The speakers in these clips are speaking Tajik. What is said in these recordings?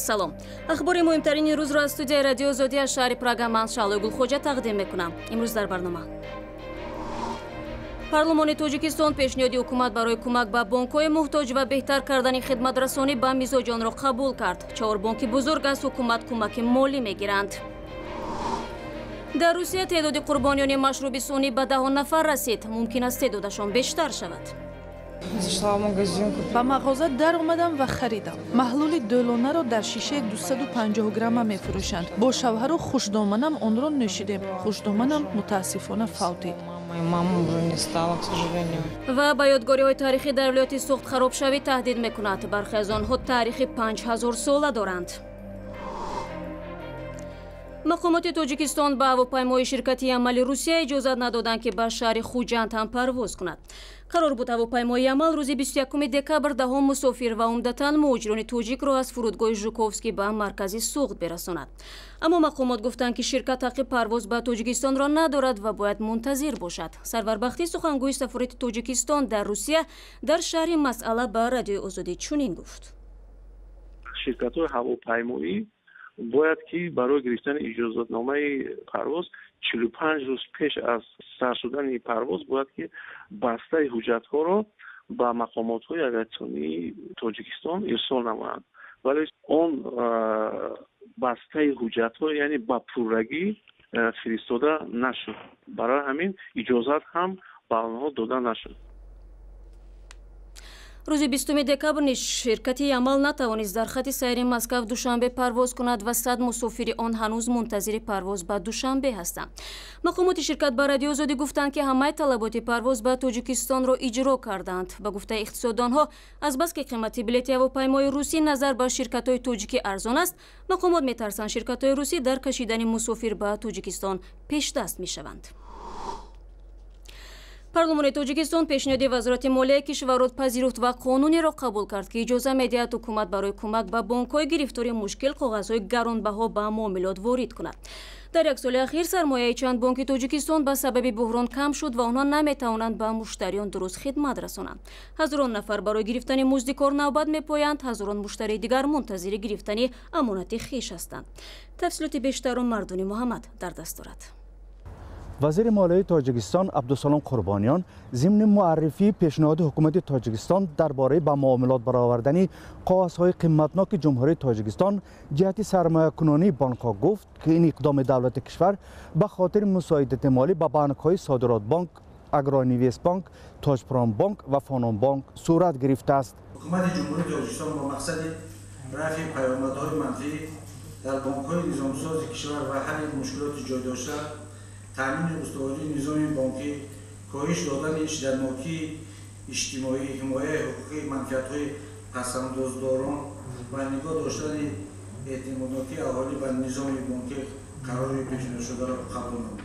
Салом. Ахбори муҳимтарини рӯзро аз студияи Радиои Озодӣ аз шаҳри Прага ман Шаълои Гулхоҷа тақдим мекунам. Имрӯз дар барнома. Парлумони Тоҷикистон пешниҳоди ҳукумат барои кӯмак ба бонкҳои муҳтоҷ ва беҳтар кардани хидматрасонӣ ба мизоҷонро қабул кард. Чор бонки бузург аз ҳукумат кӯмаки молӣ мегиранд. Дар Русия теъдоди қурбониёни машруби сунъӣ ба даҳон нафар расид. Мумкин аст теъдодашон бештар шавад. Ба мағоза даромадам ва харидам. Маҳлули дӯлонаро дар шишаи 250 грамма мефурӯшанд. Бо шавҳару хушдоманам онро нӯшидем. Хушдоманам мутаассифона фавтид. Ва ба ёдгориҳои таърихӣ дар вилояти Суғд харобшавӣ таҳдид мекунад. Бархе аз онҳо таърихи 5000 сола доранд. Мақомоти Тоҷикистон ба ҳавопаймои ширкати Ямали Русия иҷозат надоданд, ки ба шаҳри Хуҷанд ҳам парвоз кунад. Қарор буд ҳавопаймои Ямал рӯзи 21 декабр даҳон мусофир ва умдатан муҳоҷирони тоҷикро аз фурудгоҳи Жуковский ба маркази Суғд берасонад. Аммо мақомот гуфтанд, ки ширкат ҳаққи парвоз ба Тоҷикистонро надорад ва бояд мунтазир бошад. Сарварбахтӣ, сухангӯи сафорати Тоҷикистон дар Русия, дар шарҳи масъала ба Радиои Озодӣ чунин гуфт. Ширкатҳои ҳавопаймоӣ бояд ки барои гирифтани иҷозатномаи парвоз 45 рӯз пеш аз сар шудани парвоз бояд ки бастаи ҳуҷҷатҳоро ба мақомотҳои авиатсионии Тоҷикистон ирсол намоянд. Вале он бастаи ҳуҷҷатҳо, яъне ба пуррагӣ фиристода нашуд. Барои ҳамин иҷозат ҳам ба онҳо дода нашуд. Рӯзи 20 декабр низ ширкати Ямал натавонист дар хати сайри Москав Душанбе парвоз кунад ва 100 мусофири он ҳанӯз мунтазири парвоз ба Душанбе ҳастанд. Мақомоти ширкат ба Радиои Озодӣ гуфтанд, ки ҳамаи талаботи парвоз ба Тоҷикистонро иҷро карданд. Ба гуфтаи иқтисоддонҳо, азбаски қимати билети ҳавопаймои русӣ назар ба ширкатҳои тоҷикӣ арзон аст, мақомот метарсанд, ширкатҳои русӣ дар кашидани мусофир ба Тоҷикистон пешдаст мешаванд. Парлумони Тоҷикистон пешниҳоди Вазорати молияи кишварро пазируфт ва қонунеро қабул кард, ки иҷоза медиҳад ҳукумат барои кӯмак ба бонкҳои гирифтори мушкил коғазҳои гаронбаҳо ба муомилот ворид кунад. Дар як соли ахир сармояи чанд бонки Тоҷикистон ба сабаби буҳрон кам шуд ва онҳо наметавонанд ба муштариён дуруст хидмат расонанд. Ҳазорон нафар барои гирифтани музди кор навбат мепоянд, ҳазорон муштарии дигар мунтазири гирифтани амонати хеш ҳастанд. Тафсилоти бештарро Мардуни Муҳаммад дар даст дорад. Вазири молияи Тоҷикистон Абдусалом Қурбониён зимни муаррифии пешниҳоди ҳукумати Тоҷикистон дар бораи ба муомилот баровардани коғазҳои қиматноки Ҷумҳурии Тоҷикистон ҷиҳати сармоякунонии бонкҳо гуфт, ки ин иқдоми давлати кишвар ба хотири мусоидати молӣ ба банкҳои Содиротбонк, Агроинвестбонк, Тоҷпромбонк ва Фанонбонк сурат гирифтааст. Ҳукумати Ҷумҳурии Тоҷикистон бо мақсади рафъи паёмадҳои манфӣ дар бонкҳои низомсози кишвар ва ҳалли мушкилоти ҷой дошта, таъмини устувории низоми бонкӣ, коҳиш додани шиддатнокии иҷтимоӣ, ҳимояи ҳуқуқии манфиатҳои пасандоздорон ва нигоҳ доштани эътимоднокии аҳолӣ ба низоми бонкӣ қарори пешниҳодшударо қабул намуд.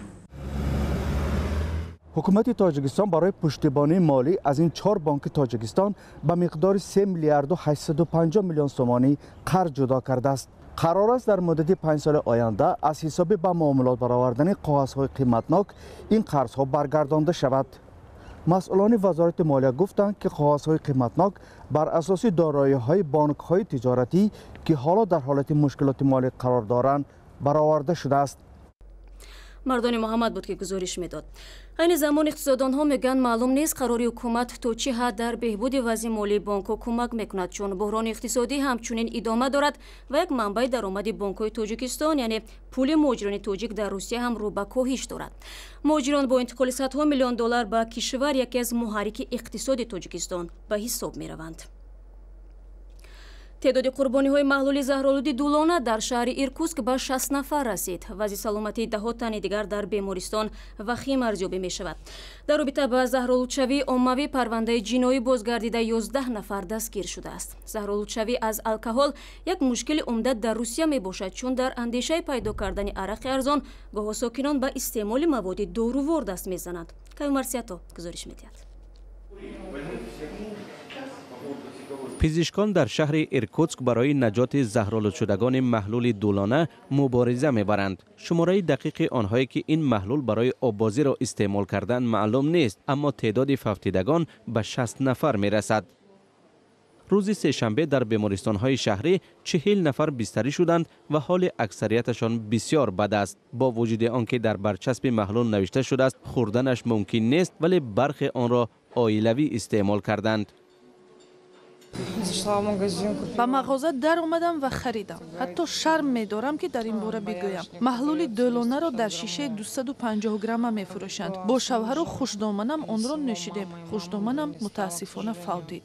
Ҳукумати Тоҷикистон барои пуштибонии молӣ аз ин чор бонки Тоҷикистон ба миқдори 3 миллиарду 850 миллион сомонӣ қарз ҷудо кардааст. Қарор аст дар муддати 5 соли оянда аз ҳисоби ба муомилот баровардани коғазҳои қиматнок ин қарзҳо баргардонда шавад. Масъулони Вазорати молия гуфтанд, ки коғазҳои қиматнок бар асоси дороиҳои бонкҳои тиҷоратӣ, ки ҳоло дар ҳолати мушкилоти молӣ қарор доранд, бароварда шудааст. Мардони Муҳаммад буд, ки гузориш медод. Айни замон иқтисоддонҳо мегӯянд, маълум нест, қарори ҳукумат то чӣ ҳад дар беҳбуди вазъи молии бонкҳо кӯмак мекунад, чун буҳрони иқтисодӣ ҳамчунин идома дорад ва як манбаи даромади бонкҳои Тоҷикистон, яъне пули муҳоҷирони тоҷик дар Русия, ҳам рӯ ба коҳиш дорад. Муҳоҷирон бо интиқоли садҳо миллион доллар ба кишвар яке аз муҳаррики иқтисоди Тоҷикистон ба ҳисоб мераванд. Теъдоди қурбониҳои маҳлули заҳролуди дулона дар шаҳри Иркутск ба 60 нафар расид. Вазъи саломатии даҳо тани дигар дар бемористон вахим арзёбӣ мешавад. Дар робита ба заҳролудшавии оммавӣ парвандаи ҷиноӣ бозгардида, 11 нафар дастгир шудааст. Заҳролудшавӣ аз алкоҳол як мушкили умда дар Русия мебошад, чун дар андешаи пайдо кардани арақи арзон гоҳо сокинон ба истеъмоли маводи дорувор даст мезананд. Каюмарсиято гузориш медиҳад. Пизишкон дар шаҳри Иркутск барои наҷоти заҳролудшудагони маҳлули дулона мубориза мебаранд. Шумораи дақиқи онҳое, ки ин маҳлул барои оббозиро истеъмол кардан, маълум нест, аммо теъдоди фавтидагон ба 60 нафар мерасад. Рӯзи сешанбе дар бемористонҳои шаҳрӣ 40 нафар бистарӣ шуданд ва ҳоли аксарияташон бисёр бад аст. Бо вуҷуди он ки дар барчаспи маҳлул навишта шудааст хӯрданаш мумкин нест, вале бархе онро оилавӣ истеъмол карданд. Ба мағоза даромадам ва харидам. Ҳатто шарм медорам, ки дар ин бора бигӯям. Маҳлули дӯлонаро дар шишаи 250 грамма мефурӯшанд. Бо шавҳару хушдоманам онро нӯшидем. Хушдоманам мутаассифона фавтид.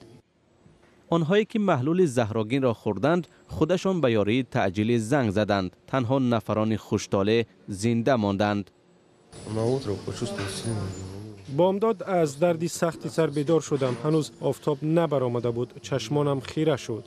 Онҳое ки маҳлули заҳрогинро хӯрданд, худашон ба ёрии таъҷилӣ занг заданд. Танҳо нафарони хуштолеъ зинда монданд. Бомдод аз дарди сахти сар бедор шудам. Ҳанӯз офтоб набаромада буд, чашмонам хира шуд.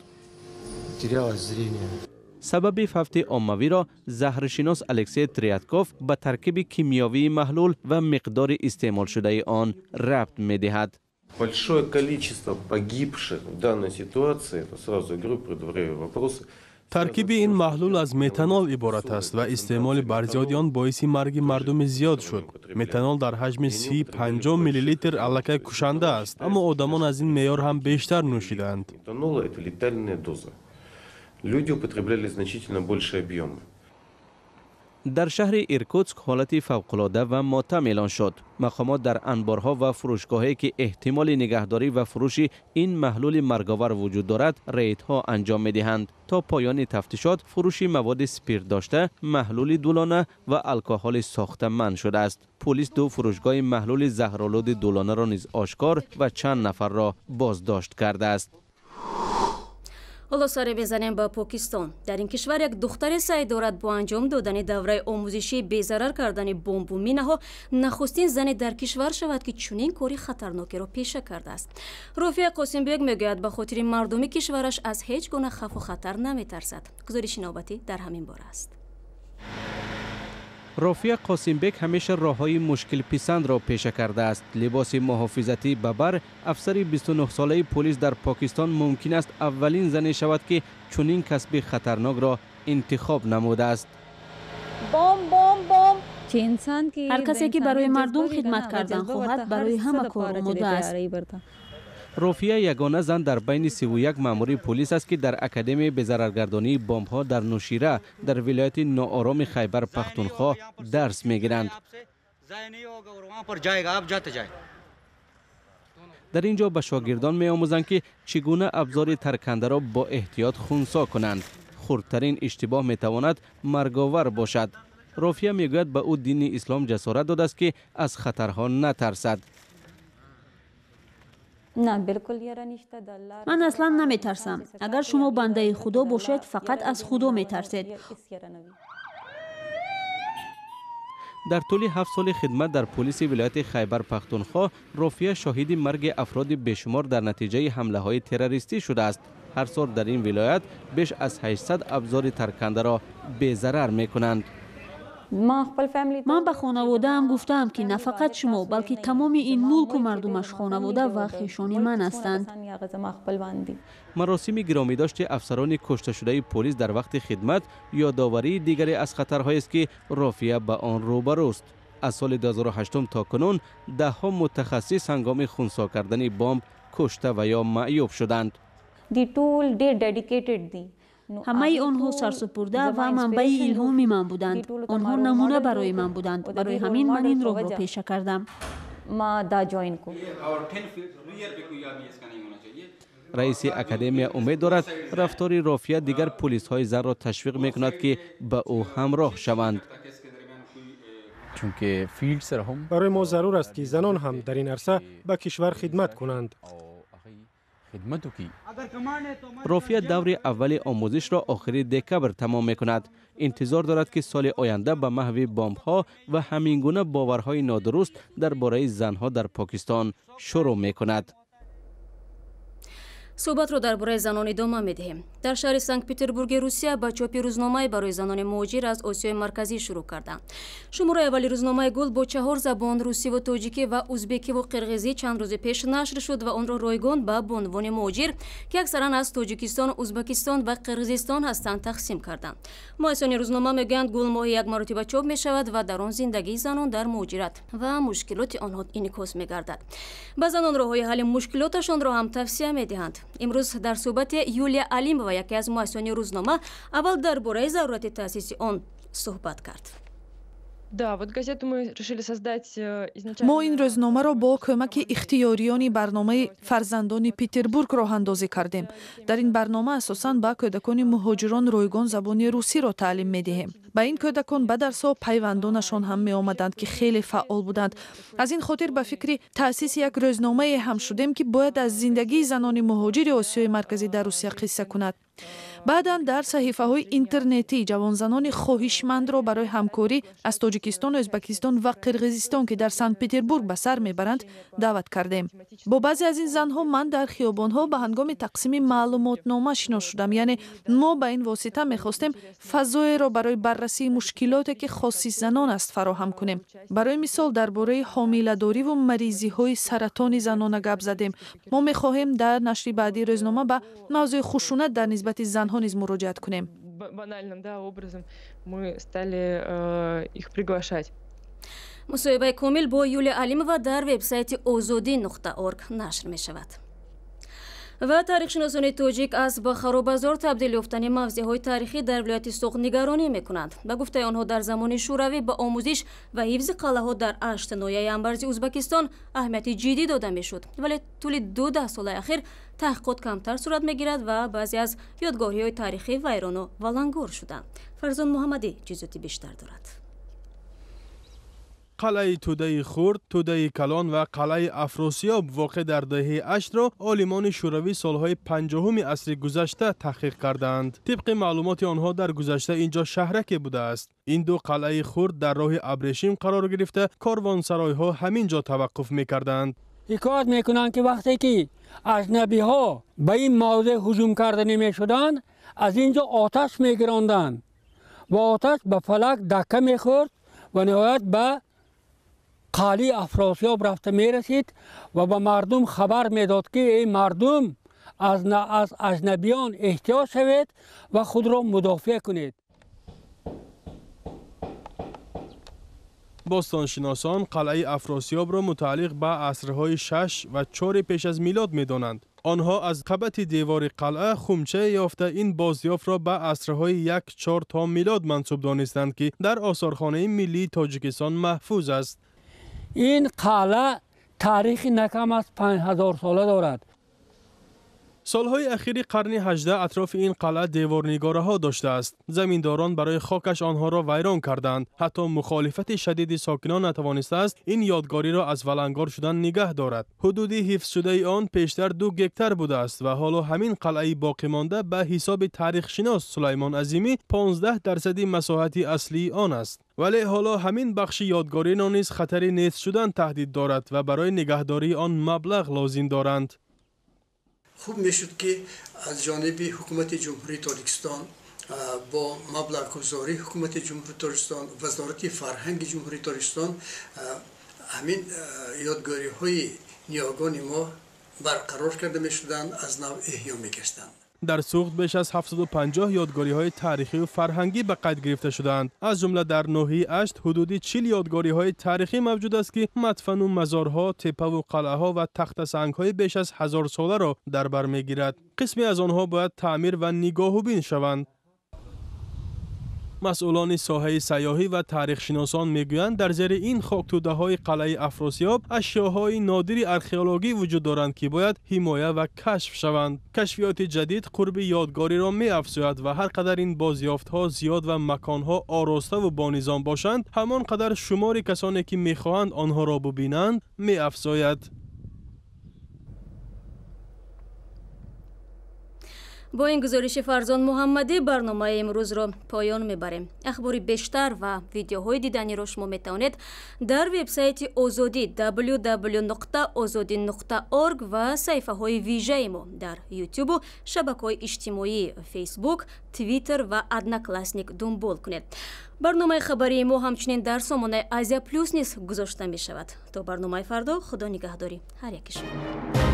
Сабаби фавти оммавиро заҳршинос Алексей Триатков ба таркиби кимиёвии маҳлул ва миқдори истеъмолшудаи он рабт медиҳад. Большое количество погибших в данной ситуации, это сразу говорю, предваряю вопросы. Таркиби ин маҳлул аз метанол иборат аст ва истеъмоли барзиёди он боиси марги мардуми зиёд шуд. Метанол дар ҳаҷми 30-50 миллилитр аллакай кушанда аст, аммо одамон аз ин меъёр ҳам бештар нӯшидаанд. Метанола это летальная доза. Люди употребляли значительно большие объемы. Дар шаҳри Иркутск ҳолати фавқулода ва мотам эълон шуд. Мақомот дар анборҳо ва фурӯшгоҳое ки эҳтимоли нигаҳдорӣ ва фурӯши ин маҳлули марговар вуҷуд дорад, рейдҳо анҷом медиҳанд. То поёни тафтишот фурӯши маводи спирт дошта, маҳлули дулона ва алкоҳоли сохта манъ шудааст. Пулис ду фурӯшгоҳи маҳлули заҳролуди дулонаро низ ошкор ва чанд нафарро боздошт кардааст. Ҳоло саре мезанем ба Покистон. Дар ин кишвар як духтаре саъй дорад бо анҷом додани давраи омӯзишии безарар кардани бомбу минаҳо нахустин зане дар кишвар шавад, ки чунин кори хатарнокеро пеша кардааст. Рофия Қосимбек мегӯяд, ба хотири мардуми кишвараш аз ҳеҷ гуна хавфу хатар наметарсад. Гузориши навбатӣ дар ҳамин бора аст. Рофия Қосимбек ҳамеша роҳҳои мушкилписандро пеша кардааст. Либоси муҳофизатӣ ба бар, афсари 29-солаи полис дар Покистон мумкин аст аввалин зане шавад, ки чунин касби хатарнокро интихоб намудааст. Ҳар касе ки барои мардум хидмат кардан хоҳад, барои ҳама кор омода аст. Рофия ягона зан дар байни 31 маъмури полис аст, ки дар академияи безараргардонии бомбҳо дар Нушира дар вилояти ноороми Хайбар Пахтунхо дарс мегиранд. Дар ин ҷо ба шогирдон меомӯзанд, ки чӣ гуна абзори таркандаро бо эҳтиёт хунсо кунанд. Хурдтарин иштибоҳ метавонад марговар бошад. Рофия мегӯяд, ба ӯ дини ислом ҷасорат додааст, ки аз хатарҳо натарсад. Ман аслан наметарсам. Агар шумо бандаи Худо бошед, фақат аз Худо метарсед. Дар тӯли 7 соли хидмат дар полиси вилояти Хайбар Пахтунхо, Рофия шоҳиди марги афроди бешумор дар натиҷаи ҳамлаҳои террористӣ шудааст. Ҳар сол дар ин вилоят беш аз 800 абзори таркандаро безарар мекунанд. Ман ба хонаводаам гуфтаам, ки на фақат шумо, балки тамоми ин мулку мардумаш хонавода ва хешони ман ҳастанд. Маросими гиромидошти афсарони кушташудаи полис дар вақти хидмат ёдоварии дигаре аз хатарҳоест, ки Рофия ба он рӯбарӯст. Аз соли 2008 то кунун даҳҳо мутахассис ҳангоми хунсо кардани бомб кушта ва ё маъюб шуданд. Ҳамаи онҳо сарсупурда ва манбаи илҳоми ман буданд. Онҳо намуна барои ман буданд. Барои ҳамин ман ин роҳро пеша кардам. Раиси академия умед дорад, рафтори Рофия дигар полисҳои занро ташвиқ мекунад, ки ба ӯ ҳамроҳ шаванд. Барои мо зарур аст, ки занон ҳам дар ин арса ба кишвар хидмат кунанд. Рофия даври аввали омӯзишро охири декабр тамом мекунад. Интизор дорад, ки соли оянда ба маҳви бомбҳо ва ҳамин гуна боварҳои нодуруст дар бораи занҳо дар Покистон шурӯъ мекунад. Суҳбатро дар бораи занон идома медиҳем. Дар шаҳри Санкт-Петербурги Русия ба чопи рӯзномае барои занони муҳоҷир аз Осиёи Марказӣ шурӯъ карданд. Шумораи аввали рӯзномаи Гул бо 4 забон русиву тоҷикӣ ва узбекиву қирғизӣ чанд рӯзи пеш нашр шуд ва онро ройгон ба бонувони муҳоҷир, ки аксаран аз Тоҷикистон, Узбекистон ва Қирғизистон ҳастанд, тақсим карданд. Муассисони рӯзнома мегӯянд, Гул моҳи як маротиба чоп мешавад ва дар он зиндагии занон дар муҳоҷират ва мушкилоти онҳо инъикос мегардад. Ба занон роҳҳои ҳалли мушкилоташонро ҳам тавсия медиҳанд. Имрӯз дар суҳбати Юлия Алимова, яке аз муассисони рӯзнома, аввал дар бораи зарурати таъсиси он суҳбат кард. Мо ин рӯзномаро бо кӯмаки ихтиёриёни барномаи Фарзандони Петербург роҳандозӣ кардем. Дар ин барнома асосан ба кӯдакони муҳоҷирон ройгон забони русиро таълим медиҳем. Ба ин кӯдакон ба дарсҳо пайвандонашон ҳам меомаданд, ки хеле фаъол буданд. Аз ин хотир ба фикри таъсиси як рӯзномае ҳам шудем, ки бояд аз зиндагии занони муҳоҷири Осиёи Марказӣ дар Русия қисса кунад. Баъдан дар саҳифаҳои интернетӣ ҷавонзанони хоҳишмандро барои ҳамкорӣ аз Тоҷикистон, Ӯзбекистон ва Қирғизистон, ки дар Санкт Петербург ба сар мебаранд, даъват кардем. Бо баъзе аз ин занҳо ман дар хиёбонҳо ба ҳангоми тақсими маълумотнома шинос шудам. Яъне мо ба ин восита мехостем фазоеро барои баррасии мушкилоте, ки хоси занон аст, фароҳам кунем. Барои мисол, дар бораи ҳомиладориву маризиҳои саратони занона гап задем. Мо мехоҳем дар нашри баъдии рӯзнома ба мавзӯи хушунат дар нисбати занҳо низ муроҷиат кунем. Мусоҳибаи комил бо Юлия Алимова дар вебсайти ozodi.org нашр мешавад. Ва таърихшиносони тоҷик аз ба харобазор табдил ёфтани мавзеъҳои таърихӣ дар вилояти Суғд нигаронӣ мекунанд. Ба гуфтаи онҳо, дар замони Шӯравӣ ба омӯзиш ва ҳифзи қалъаҳо дар 8 ноҳияи анбарзи Ӯзбекистон аҳамияти ҷиддӣ дода мешуд, вале тӯли 2 даҳсолаи ахир таҳқиқот камтар сурат мегирад ва баъзе аз ёдгориҳои таърихӣ вайрону валангор шуданд. Фарзон Муҳаммадӣ ҷузъиёти бештар дорад. Қалъаи Тӯдаи Хурд, Тӯдаи Калон ва қалъаи Афросиёб воқеъ дар деҳаи Аштро олимони шӯравӣ солҳои 50-уми асри гузашта таҳқиқ кардаанд. Тибқи маълумоти онҳо, дар гузашта ин ҷо шаҳраке будааст. Ин ду қалъаи хурд дар роҳи абрешим қарор гирифта, корвонсаройҳо ҳамин ҷо таваққуф мекарданд. Ҳикоят мекунанд, ки вақте ки аҷнабиҳо ба ин мавзеъ ҳуҷум карда намешуданд, аз ин ҷо оташ мегиронданд ва оташ ба фалак дакка мехӯрд ва ниҳоят ба қалъаи Афросиёб рафта мерасид ва ба мардум хабар медод, ки эй мардум, аз аҷнабиён эҳтиёт шавед ва худро мудофиа кунед. Бостоншиносон қалъаи Афросиёбро мутааллиқ ба асрҳои 6 ва 4 пеш аз милод медонанд. Онҳо аз қабати девори қалъа хумчае ёфта, ин бозёфтро ба асрҳои 1-4 то милод мансуб донистанд, ки дар осорхонаи миллии Тоҷикистон маҳфуз аст. Ин қалъа таърихи на кам аз 5000 сола дорад. Солҳои ахири қарни 18 атрофи ин қалъа деворнигораҳо доштааст. Заминдорон барои хокаш онҳоро вайрон карданд. Ҳатто мухолифати шадиди сокинон натавонистааст ин ёдгориро аз валангор шудан нигаҳ дорад. Ҳудуди ҳифзшудаи он пештар 2 гектар будааст ва ҳоло ҳамин қалъаи боқимонда ба ҳисоби таърихшинос Сулаймон Азимӣ 15% масоҳати аслии он аст. Вале ҳоло ҳамин бахши ёдгориро низ хатари нест шудан таҳдид дорад ва барои нигаҳдории он маблағ лозим доранд. Хуб мешуд, ки аз ҷониби ҳукумати Ҷумҳурии Тоҷикистон бо маблағгузории ҳукумати Ҷумҳурии Тоҷикистон, Вазорати фарҳанги Ҷумҳурии Тоҷикистон ҳамин ёдгориҳои ниёгони мо барқарор карда мешуданд, аз нав эҳё мегаштанд. Дар Суғд беш аз 750 ёдгориҳои таърихию фарҳангӣ ба қайд гирифта шудаанд. Аз ҷумла дар ноҳияи Ашт ҳудуди 40 ёдгориҳои таърихӣ мавҷуд аст, ки мадфану мазорҳо, теппаву қалъаҳо ва тахтасангҳои беш аз 1000 соларо дар бар мегирад. Қисме аз онҳо бояд таъмир ва нигоҳубин шаванд. Масъулони соҳаи сайёҳӣ ва таърихшиносон мегӯянд, дар зери ин хоктӯдаҳои қалъаи Афросиёб ашёҳои нодири археологӣ вуҷуд доранд, ки бояд ҳимоя ва кашф шаванд. Кашфиёти ҷадид қурби ёдгориро меафзояд ва ҳар қадар ин бозёфтҳо зиёд ва маконҳо ороставу бонизом бошанд, ҳамон қадар шумори касоне, ки мехоҳанд онҳоро бубинанд, меафзояд. Бо ин гузориши Фарзон Муҳаммадӣ барномаи имрӯзро поён мебарем. Ахбори бештар ва видеоҳои диданиро шумо метавонед дар вебсайти Озодӣ www.ozodi.org ва саҳифаҳои вижаи мо дар Ютубу шабакаҳои иҷтимоии Фейсбук, Твиттер ва Одноклассник дунбол кунед. Барномаи хабарии мо ҳамчунин дар сомонаи Азия Плюс низ гузошта мешавад. То барномаи фардо, Худо нигаҳдорӣ ҳар яки шумо.